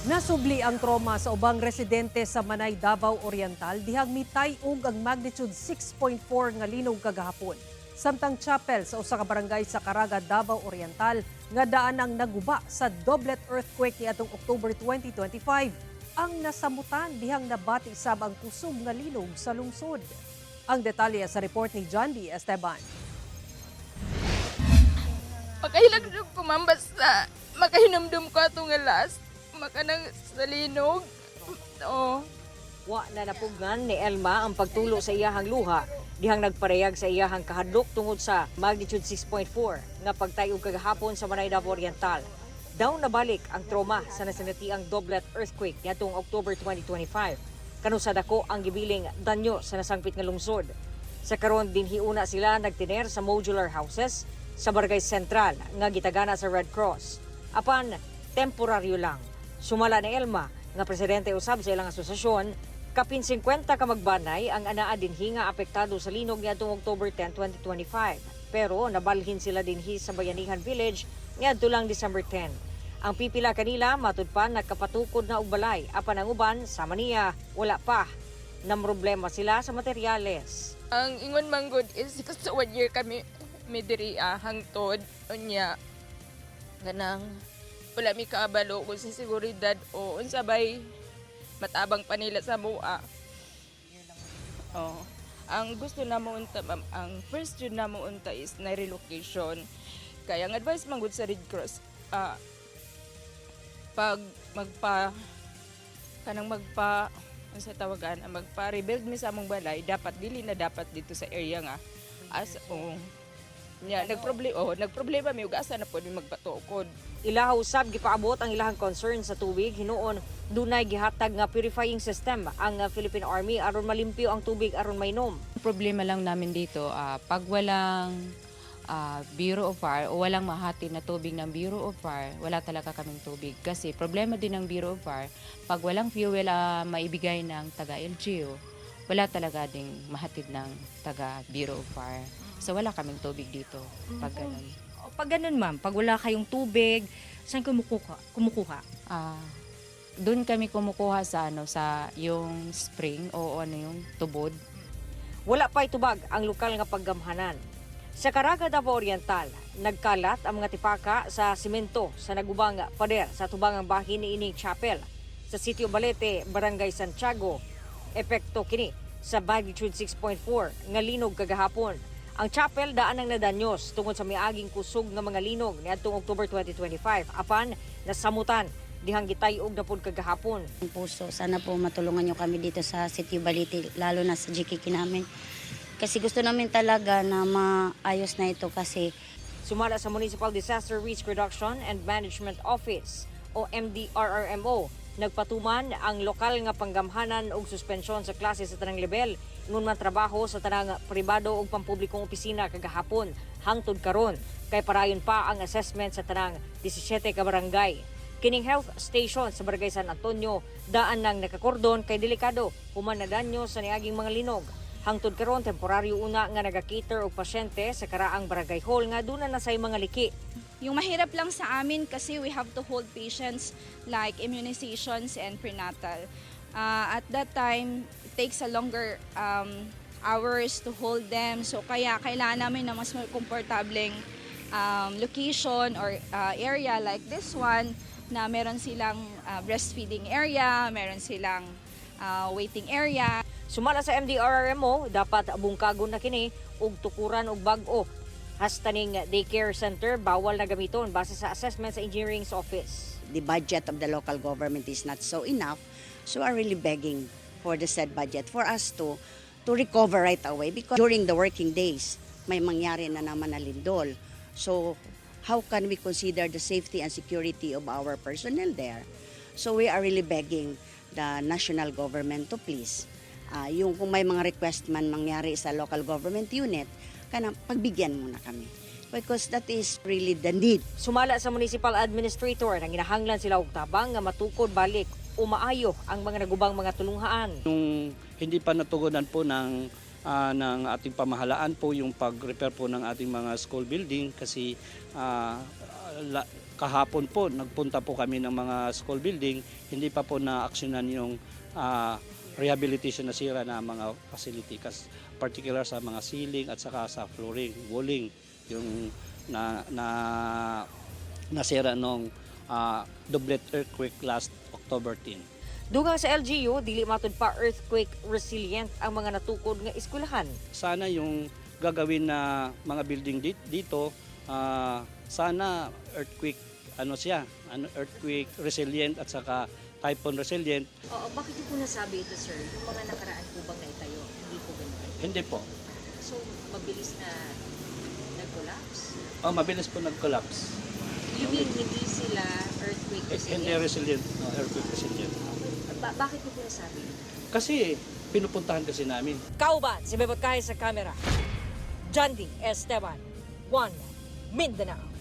Nasubli ang trauma sa ubang residente sa Manay, Davao Oriental dihang mitay-og ang magnitude 6.4 nga linog kagahapon. Samtang chapel sa usa ka barangay sa Caraga, Davao Oriental nga daan ang naguba sa doublet earthquake niadtong October 2025 ang nasamutan dihang nabati sab ang kusog nga linog sa lungsod. Ang detalye sa report ni John D. Esteban. Makahilak jud ko, ma'am, basta makahinumdum ko ato nga last. Makanang sa linog. Oo. Wa na napugngan ni Elma ang pagtulo sa iyahang luha dihang nagparayag sa iyahang kahadlok tungod sa magnitude 6.4 nga pagtayog kagahapon sa Manay, Davao Oriental. Daw nabalik ang trauma sa nasinatiang doublet earthquake niadtong October 2025. Kano sa dako ang gibiling danyo sa nasangpit nga lungsod. Sa karon, dinhi una sila nagtiner sa modular houses sa Barangay Central nga gitagana sa Red Cross. Apan temporaryo lang. Sumala ni Elma nga presidente usab sa ilang asosasyon, kapin 50 ka magbanay ang anaa dinhi nga apektado sa linog niadtong October 10, 2025. Pero nabalhin sila dinhi sa Bayanihan Village niadto lang December 10. Ang pipila kanila, matud pa, nagkapatukod na og balay, apan ang uban, sama niya, wala pa. Namroblema sila sa materyales. Ang ingon man gud is sa one year kami mi diri hangtod unya kanang wala mi kaabalo kung sa seguridad o unsa bay matabang pa nila sa mua. Oh. Ang gusto namo unta, ma'am, ang first jud namo unta is na relocation. Kaya ang advice man gud sa Red Cross, pag magpa kanang magpa unsa tawagan, magpa-rebuild mi sa among balay, dapat dili na dapat dito sa area nga as oh nya nagproblema, oh, nagproblema mi ug asa na pod mi magpatukod. Ilaha usab gipaabot ang ilahang concern sa tubig. Hinuon dunay gihatag nga purifying system ang Philippine Army aron malimpyo ang tubig aron mainom. Problema lang namin dito, pag walang Bureau of Fire o walang mahati na tubig ng Bureau of Fire, wala talaga kaming tubig. Kasi problema din ng Bureau of Fire, pag walang fuel maibigay ng taga LGU, wala talaga ding mahatid ng taga Bureau of Fire. So wala kaming tubig dito pag ganun. O, pag ganun, ma'am, pag wala kayong tubig, saan kumukuha? Kumukuha? Doon kami kumukuha sa ano, sa yung spring o ano, yung tubod. Wala pa'y tubag ang lokal nga paggamhanan. Sa Caraga, Davao Oriental, nagkalat ang mga tipaka sa simento sa nagubang pader sa tubangang bahin ni ining chapel sa Sitio Balete, Barangay Santiago. Epekto kini sa magnitude 6.4 nga linog kagahapon. Ang chapel daan ang nadanyos tungod sa miaging kusog nga mga linog niadtong October 2025, apan nasamutan dihang gitay-og na pud kagahapon. Ang puso. Sana po matulungan nyo kami dito sa Sitio Balete, lalo na sa GKK namin. Kasi gusto namin talaga na maayos na ito kasi Sumala sa Municipal Disaster Risk Reduction and Management Office o MDRRMO, nagpatuman ang lokal nga panggamhanan og suspensyon sa klase sa tanang level, ingon man trabaho sa tanang pribado ug pampublikong opisina kagahapon hangtod karon kay parayon pa ang assessment sa tanang 17 ka barangay. Kining health station sa Barangay San Antonio daan nang nakakordon kay delikado human nadanyo sa niaging mga linog. Hangtod karon, temporaryo una nga nagakater og pasyente sa karaang barangay hall nga duna na say mga liki. Yung mahirap lang sa amin kasi we have to hold patients like immunizations and prenatal. At that time, it takes a longer hours to hold them. So kaya kailangan namin na mas more komportableng location or area like this one na meron silang breastfeeding area, meron silang waiting area. Sumala sa MDRRMO, dapat bungkagon na kini ug tukuran og bag-o. Hasta ning daycare center bawal na gamiton base sa assessment sa engineering's office. The budget of the local government is not so enough. So are really begging for the said budget for us to recover right away because during the working days, may mangyari na naman na lindol. So how can we consider the safety and security of our personnel there? So we are really begging the national government to please, yung kung may mga request man mangyari sa local government unit, kanang pagbigyan muna kami. Because that is really the need. Sumala sa municipal administrator, nanginahanglan sila og tabang nga matukod balik o maayo ang mga nagubang mga tulunghaan. Yung hindi pa natugunan po ng ating pamahalaan po yung pag-repair po ng ating mga school building kasi Kahapon po, nagpunta po kami ng mga school building, hindi pa po na-aksyonan yung rehabilitation na sira na mga facility, kas particular sa mga ceiling at saka sa flooring, walling, yung na, na nasira nung doublet earthquake last October 10. Dugang sa LGU, dili matud pa earthquake resilient ang mga natukod nga eskwelahan. Sana yung gagawin na mga building dito, sana earthquake ano siya, ano, earthquake resilient at saka typhoon resilient. Oo, bakit niyo po nasabi ito, sir? Yung mga nakaraan po bang naitayo? Hindi po ganun. Hindi po. So, mabilis na nag-collapse? Oh, mabilis po nag-collapse. You mean hindi sila earthquake Eh, hindi resilient? resilient, no, earthquake resilient. Bakit niyo po nasabi? Kasi pinupuntahan kasi namin. Kauban si Bebot Kaya sa kamera. Jandy Esteban, 1 Mindanao.